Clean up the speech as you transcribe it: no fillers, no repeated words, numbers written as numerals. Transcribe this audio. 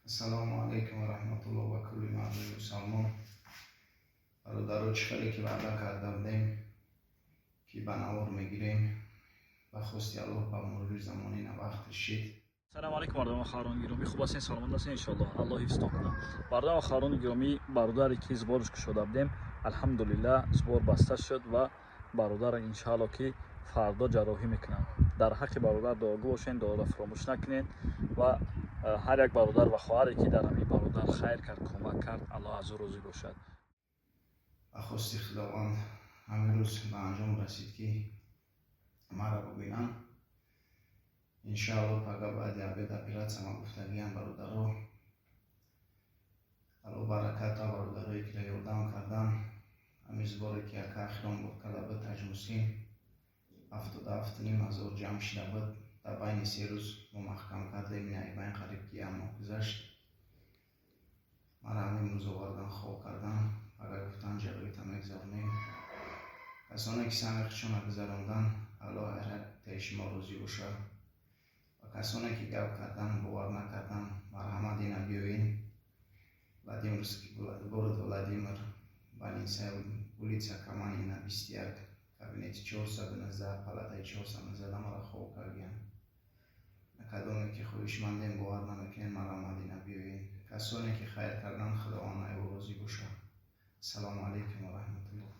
Ассалому алайкум ва раҳматуллоҳ ва кулли мардуми мусалмон. Бародаро, чӣ хеле ки ваъда карда будем, ки ба навор мегирем, ба хости Аллоҳ, ба мурури замон ина вақти шид. Салому алейкум, бародарон, хоҳарони гиромӣ. Хуб ҳастен, саломат ҳастен, иншоаллоҳ. Аллоҳ ҳифзтон кунад. Бародарон, хоҳарони гиромӣ, бародаре ки сбор ш кушода будем, алҳамдулиллаҳ, сбор баста шуд ва бародарро, иншоалло, ки фардо ҷарроҳӣ мекунанд. Дар ҳаққи бародар дуогӯ бошен, дуоро фаромӯш накунед ва ҳар як бародар ва хоҳаре, ки дар ҳамин бародар хайр кард, кӯмак кард, Аллоҳ аз ӯ розӣ бошад. Ба хости Худованд, ҳамин рӯз ба анҷом расид, ки маро бубинанд. Иншоалло, пага баъди обед оператсия ма гуфтагиам. Бародаро, Алло бараката бародарое, ки ёрдам кардан. Ҳамин сбор е, ки яка ахирон бор карда буд Таҷмусин, 77,5 ҳазор ҷамъ шида буд. Дар байни 3 рӯз мо маҳкам кардем. Ин қариб ки як моҳ гузашт. Мара ҳамин рӯз овардан, хоб кардан. Пага гуфтан, ҷарроҳита мегзаронем. Касоне, ки сами худшона гузарондан, Аллоҳ ҳар шумо розӣ бошад. Ва касоне, ки гап кардан, бовар накардан, марҳамат, ина биёин. Владимирский, город Владимир, больница, улица Каманина, 21, кабинети 419, палатаи 419 маро хоб кардиям. Кадоме ки хоҳишмандем, бовар намекунед, марҳамат, ина биёин. Касоне, ки хайр кардан, Худованд ай розӣ бошад. Ассалому алайкум ва раҳматуллоҳ.